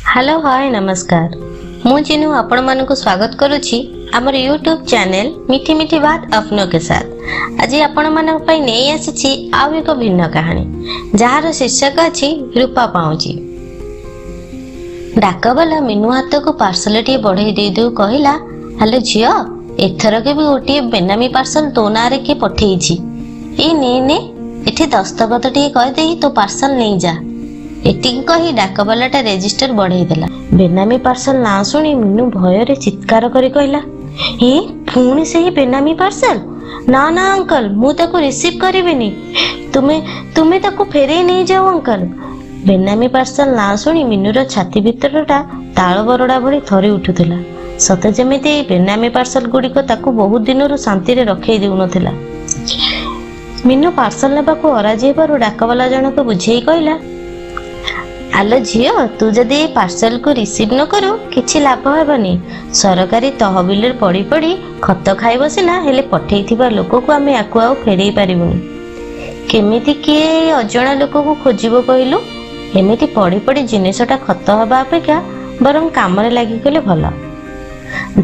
Hello, ହାଏ, ନମସ୍କାର। ମୁଁ ଚିନୁ ଆପଣମାନଙ୍କୁ ସ୍ୱାଗତ କରୁଛି ଆମର ୟୁଟ୍ୟୁବ୍ ଚ୍ୟାନେଲ ମିଠି ମିଠି ବାତ अपनों के साथ। ଆଜି ଆପଣମାନଙ୍କ ପାଇଁ ନେଇ ଆସିଛି ଆଉ ଏକ ଭିନ୍ନ କାହାଣୀ, ଯାହାର ଶୀର୍ଷକ ଅଛି ରୂପା ପାଉଁଜି। ଡାକବାଲା ମିନୁ ହାତକୁ ପାର୍ସଲଟିଏ ବଢେଇ ଦେଇ ଦେଉ କହିଲା, "ହ୍ୟାଲୋ ଝିଅ, ଏଥରକ ବି ଗୋଟିଏ ବେନାମୀ ପାର୍ସଲ ତୋ ନାଁରେ କିଏ ପଠେଇଛି। ଏଇ ନେ ନେ, ଏଠି ଦସ୍ତଖତ ଟିକେ କରିଦେଇ ତୋ ପାର୍ସଲ ନେଇଯା।" ଏତିକି କହି ଡାକବାଲାଟା ରେଜିଷ୍ଟର ବଢେଇ ଦେଲା। ବେନାମୀ ପାର୍ସଲ ନାଁ ଶୁଣି ମିନୁ ଭୟରେ ଚିତ୍କାର କରି କହିଲା, "ଏ, ପୁଣି ସେହି ବେନାମୀ ପାର୍ସଲ! ନା ନା ଅଙ୍କଲ, ମୁଁ ତାକୁ ରିସିଭ୍ କରିବିନି। ତୁମେ ତୁମେ ତାକୁ ଫେରେଇ ନେଇଯାଅ ଅଙ୍କଲ।" ବେନାମୀ ପାର୍ସଲ ନାଁ ଶୁଣି ମିନୁର ଛାତି ଭିତରଟା ତାଳ ବରଡ଼ା ଭଳି ଥରି ଉଠୁଥିଲା। ସତେ ଯେମିତି ଏଇ ବେନାମୀ ପାର୍ସଲ ଗୁଡ଼ିକ ତାକୁ ବହୁତ ଦିନରୁ ଶାନ୍ତିରେ ରଖେଇ ଦେଉନଥିଲା। ମିନୁ ପାର୍ସଲ ନେବାକୁ ଅରାଜି ହେବାରୁ ଡାକବାଲା ଜଣକ ବୁଝେଇ କହିଲା, "ଆଲୋ ଝିଅ, ତୁ ଯଦି ଏଇ ପାର୍ସଲକୁ ରିସିଭ୍ ନ କରୁ, କିଛି ଲାଭ ହେବନି। ସରକାରୀ ତହବିଲରେ ପଡ଼ି ପଡ଼ି ଖତ ଖାଇବ ସିନା, ହେଲେ ପଠେଇଥିବା ଲୋକକୁ ଆମେ ୟାକୁ ଆଉ ଫେରେଇ ପାରିବୁନି। କେମିତି କିଏ ଏଇ ଅଜଣା ଲୋକକୁ ଖୋଜିବ କହିଲୁ? ଏମିତି ପଡ଼ି ପଡ଼ି ଜିନିଷଟା ଖତ ହେବା ଅପେକ୍ଷା ବରଂ କାମରେ ଲାଗିଗଲେ ଭଲ।"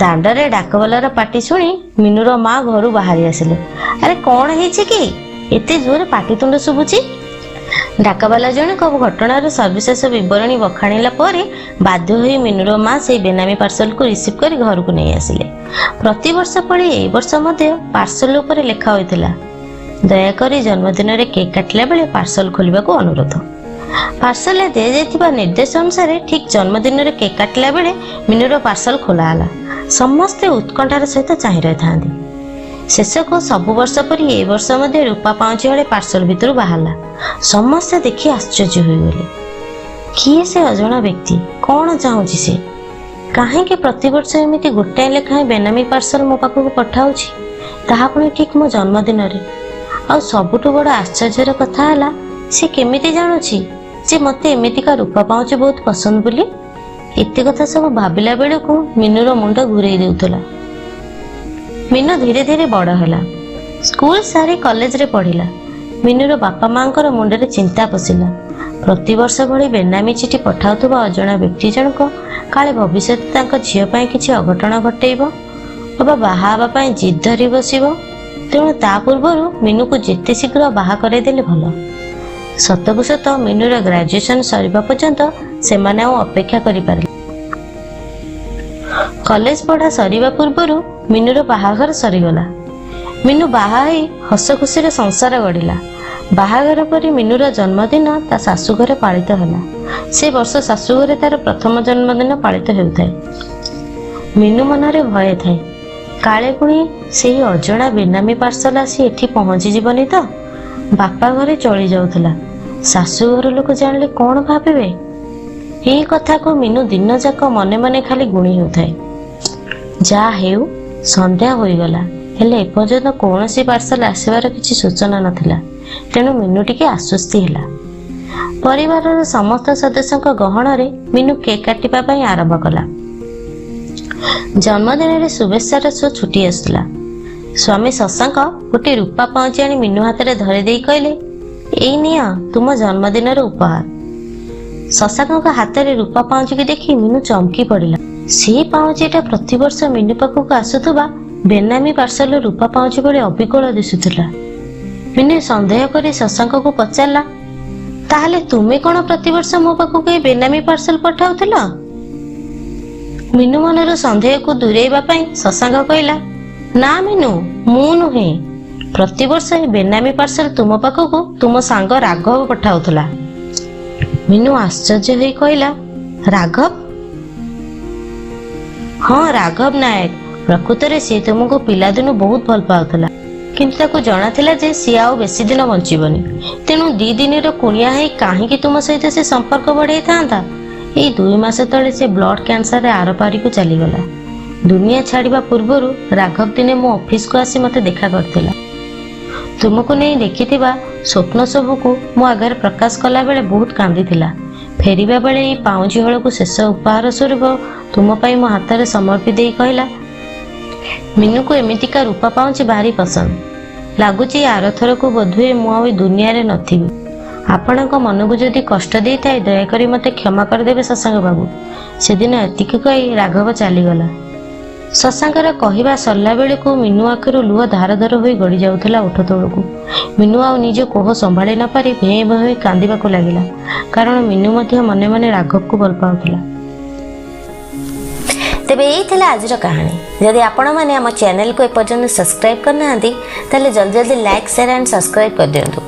ଦାଣ୍ଡରେ ଡାକବାଲାର ପାଟି ଶୁଣି ମିନୁର ମା ଘରୁ ବାହାରି ଆସିଲେ। "ଆରେ, କଣ ହେଇଛି କି? ଏତେ ଜୋରେ ପାଟିତୁଣ୍ଡ ଶୁଭୁଛି?" ଡାକବାଲା ଜଣକ ଘଟଣାର ସବିଶେଷ ବିବରଣୀ ବଖାଣିଲା ପରେ ବାଧ୍ୟ ହୋଇ ମିନୁର ମା ସେଇ ବେନାମୀ ପାର୍ସଲକୁ ରିସିଭ୍ କରି ଘରକୁ ନେଇ ଆସିଲେ। ପ୍ରତିବର୍ଷ ଭଳି ଏଇ ବର୍ଷ ମଧ୍ୟ ପାର୍ସଲ ଉପରେ ଲେଖା ହୋଇଥିଲା, "ଦୟାକରି ଜନ୍ମଦିନରେ କେକ୍ କାଟିଲା ବେଳେ ପାର୍ସଲ ଖୋଲିବାକୁ ଅନୁରୋଧ।" ପାର୍ସଲରେ ଦିଆଯାଇଥିବା ନିର୍ଦ୍ଦେଶ ଅନୁସାରେ ଠିକ୍ ଜନ୍ମଦିନରେ କେକ୍ କାଟିଲା ବେଳେ ମିନୁର ପାର୍ସଲ ଖୋଲା ହେଲା। ସମସ୍ତେ ଉତ୍କଣ୍ଠାର ସହିତ ଚାହିଁ ରହିଥାନ୍ତି। ଶେଷକୁ ସବୁ ବର୍ଷ ପରି ଏ ବର୍ଷ ମଧ୍ୟ ରୂପା ପାଉଁଜି ହଳେ ପାର୍ସଲ ଭିତରୁ ବାହାରିଲା। ସମସ୍ତେ ଦେଖି ଆଶ୍ଚର୍ଯ୍ୟ ହୋଇଗଲେ। କିଏ ସେ ଅଜଣା ବ୍ୟକ୍ତି? କଣ ଚାହୁଁଛି ସେ? କାହିଁକି ପ୍ରତିବର୍ଷ ଏମିତି ଗୋଟାଏ ଲେଖାଏଁ ବେନାମୀ ପାର୍ସଲ ମୋ ପାଖକୁ ପଠାଉଛି, ତାହା ପୁଣି ଠିକ୍ ମୋ ଜନ୍ମଦିନରେ? ଆଉ ସବୁଠୁ ବଡ଼ ଆଶ୍ଚର୍ଯ୍ୟର କଥା ହେଲା, ସେ କେମିତି ଜାଣୁଛି ଯେ ମତେ ଏମିତିକା ରୂପା ପାଉଁଜି ବହୁତ ପସନ୍ଦ ବୋଲି? ଏତେ କଥା ସବୁ ଭାବିଲା ବେଳକୁ ମିନୁର ମୁଣ୍ଡ ଘୁରେଇ ଦେଉଥିଲା। ମିନୁ ଧୀରେ ଧୀରେ ବଡ଼ ହେଲା। ସ୍କୁଲ ସାରି କଲେଜରେ ପଢିଲା। ମିନୁର ବାପା ମାଙ୍କର ମୁଣ୍ଡରେ ଚିନ୍ତା ପଶିଲା। ପ୍ରତିବର୍ଷ ଭଳି ବେନାମୀ ଚିଠି ପଠାଉଥିବା ଅଜଣା ବ୍ୟକ୍ତି ଜଣକ କାଳେ ଭବିଷ୍ୟତରେ ତାଙ୍କ ଝିଅ ପାଇଁ କିଛି ଅଘଟଣ ଘଟେଇବ ଅବା ବାହା ହେବା ପାଇଁ ଜିଦ୍ ଧରି ବସିବ। ତେଣୁ ତା ପୂର୍ବରୁ ମିନୁକୁ ଯେତେ ଶୀଘ୍ର ବାହା କରେଇଦେଲେ ଭଲ। ସତକୁ ସତ ମିନୁର ଗ୍ରାଜୁଏସନ ସରିବା ପର୍ଯ୍ୟନ୍ତ ସେମାନେ ଆଉ ଅପେକ୍ଷା କରିପାରିଲେ। କଲେଜ ପଢା ସରିବା ପୂର୍ବରୁ ମିନୁର ବାହାଘର ସରିଗଲା। ମିନୁ ବାହା ହେଇ ହସ ଖୁସିରେ ସଂସାର ଗଢିଲା। ବାହାଘର ପରେ ମିନୁର ଜନ୍ମଦିନ ତା ଶାଶୁଘରେ ପାଳିତ ହେଲା। ସେ ବର୍ଷ ଶାଶୁଘରେ ତାର ପ୍ରଥମ ଜନ୍ମଦିନ ପାଳିତ ହେଉଥାଏ। ମିନୁ ମନରେ ଭୟ ଥାଏ, କାଳେ ପୁଣି ସେଇ ଅଜଣା ବେନାମୀ ପାର୍ସଲ ଆସି ଏଠି ପହଞ୍ଚିଯିବନି ତ? ବାପା ଘରେ ଚଳି ଯାଉଥିଲା, ଶାଶୁଘର ଲୋକ ଜାଣିଲେ କଣ ଭାବିବେ? ଏଇ କଥାକୁ ମିନୁ ଦିନ ଯାକ ମନେ ମନେ ଖାଲି ଗୁଣି ହେଉଥାଏ। ଯାହା ହେଉ, ସନ୍ଧ୍ୟା ହୋଇଗଲା, ହେଲେ ଏପର୍ଯ୍ୟନ୍ତ କୌଣସି ପାର୍ସଲ ଆସିବାର କିଛି ସୂଚନା ନଥିଲା। ତେଣୁ ମିନୁ ଟିକେ ଆଶ୍ୱସ୍ତି ହେଲା। ପରିବାରର ସମସ୍ତ ସଦସ୍ୟଙ୍କ ଗହଣରେ ମିନୁ କେକ୍ କାଟିବା ପାଇଁ ଆରମ୍ଭ କଲା। ଜନ୍ମଦିନରେ ଶୁଭେଚ୍ଛାର ସୁଅ ଛୁଟି ଆସୁଥିଲା। ସ୍ୱାମୀ ଶଶାଙ୍କ ଗୋଟିଏ ରୂପା ପାଉଁଜି ଆଣି ମିନୁ ହାତରେ ଧରେଇ ଦେଇ କହିଲେ, "ଏଇ ନିଅ ତୁମ ଜନ୍ମଦିନର ଉପହାର।" ଶଶାଙ୍କଙ୍କ ହାତରେ ରୂପା ପାଉଁଜିକୁ ଦେଖି ମିନୁ ଚମକି ପଡ଼ିଲା। ସେ ପାଉଁଜିଟା ପ୍ରତିବର୍ଷ ମିନୁ ପାଖକୁ ଆସୁଥିବା ବେନାମୀ ପାର୍ସଲର ରୂପା ପାଉଁଜି ଭଳି ଅବିକଳ ଦିଶୁଥିଲା। ମିନୁ ସନ୍ଦେହ କରି ଶଶାଙ୍କକୁ ପଚାରିଲା, "ତାହେଲେ ତୁମେ କଣ ପ୍ରତିବର୍ଷ ମୋ ପାଖକୁ ଏଇ ବେନାମୀ ପାର୍ସଲ ପଠାଉଥିଲ?" ମିନୁ ମନରୁ ସନ୍ଦେହକୁ ଦୂରେଇବା ପାଇଁ ଶଶାଙ୍କ କହିଲା, "ନା ମିନୁ, ମୁଁ ନୁହେଁ। ପ୍ରତିବର୍ଷ ଏ ବେନାମୀ ପାର୍ସଲ ତୁମ ପାଖକୁ ତୁମ ସାଙ୍ଗ ରାଘବ ପଠାଉଥିଲା।" ମିନୁ ଆଶ୍ଚର୍ଯ୍ୟ ହୋଇ କହିଲା, "ରାଘବ?" "ହଁ, ରାଘବ ନାୟକ। ପ୍ରକୃତରେ ସିଏ ତୁମକୁ ପିଲାଦିନୁ ବହୁତ ଭଲ ପାଉଥିଲା। କିନ୍ତୁ ତାକୁ ଜଣାଥିଲା ଯେ ସିଏ ଆଉ ବେଶୀ ଦିନ ବଞ୍ଚିବନି। ତେଣୁ 2 ଦିନର କୁଣିଆ ହେଇ କାହିଁକି ତୁମ ସହିତ ସେ ସମ୍ପର୍କ ବଢେଇଥାନ୍ତା? ଏଇ 2 ମାସ ତଳେ ସେ ବ୍ଲଡ କ୍ୟାନ୍ସରରେ ଆରପାରିକୁ ଚାଲିଗଲା। ଦୁନିଆ ଛାଡ଼ିବା ପୂର୍ବରୁ ରାଘବ ଦିନେ ମୋ ଅଫିସକୁ ଆସି ମତେ ଦେଖା କରିଥିଲା। ତୁମକୁ ନେଇ ଦେଖିଥିବା ସ୍ୱପ୍ନ ସବୁକୁ ମୋ ଆଗରେ ପ୍ରକାଶ କଲା ବେଳେ ବହୁତ କାନ୍ଦିଥିଲା। ଫେରିବା ବେଳେ ଏଇ ପାଉଁଜି ହଳକୁ ଶେଷ ଉପହାର ସ୍ୱରୂପ ତୁମ ପାଇଁ ମୋ ହାତରେ ସମର୍ପି ଦେଇ କହିଲା, ମିନୁକୁ ଏମିତିକା ରୂପା ପାଉଁଜି ଭାରି ପସନ୍ଦ ଲାଗୁଛି। ଆରଥରକୁ ବୋଧହୁଏ ମୁଁ ଆଉ ଏ ଦୁନିଆରେ ନଥିବି। ଆପଣଙ୍କ ମନକୁ ଯଦି କଷ୍ଟ ଦେଇଥାଏ, ଦୟାକରି ମୋତେ କ୍ଷମା କରିଦେବେ ଶଶାଙ୍କ ବାବୁ। ସେଦିନ ଏତିକି କହି ରାଘବ ଚାଲିଗଲା। ଶଶାଙ୍କର କହିବା ସରିଲା ବେଳକୁ ମିନୁ ଆଖିରୁ ଲୁହ ଧାର ଧାର ହୋଇ ଗଡ଼ି ଯାଉଥିଲା ଓଠ ତଳକୁ। ମିନୁ ଆଉ ନିଜ କୋହ ସମ୍ଭାଳି ନପାରି ଭେଁ ଭେଁ ହୋଇ କାନ୍ଦିବାକୁ ଲାଗିଲା, କାରଣ ମିନୁ ମଧ୍ୟ ମନେ ମନେ ରାଘବକୁ ଭଲ ପାଉଥିଲା। ତେବେ ଏଇ ଥିଲା ଆଜିର କାହାଣୀ। ଯଦି ଆପଣମାନେ ଆମ ଚ୍ୟାନେଲକୁ ଏପର୍ଯ୍ୟନ୍ତ ସବସ୍କ୍ରାଇବ୍ କରିନାହାନ୍ତି, ତାହେଲେ ଜଲ୍ଦି ଜଲ୍ଦି ଲାଇକ୍, ସେୟାର ଆଣ୍ଡ ସବସ୍କ୍ରାଇବ୍ କରିଦିଅନ୍ତୁ।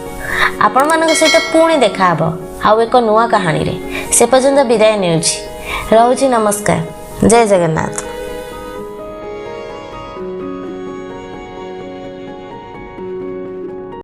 ଆପଣମାନଙ୍କ ସହିତ ପୁଣି ଦେଖାହେବ ଆଉ ଏକ ନୂଆ କାହାଣୀରେ। ସେ ପର୍ଯ୍ୟନ୍ତ ବିଦାୟ ନେଉଛି, ରହୁଛି, ନମସ୍କାର, ଜୟ ଜଗନ୍ନାଥ।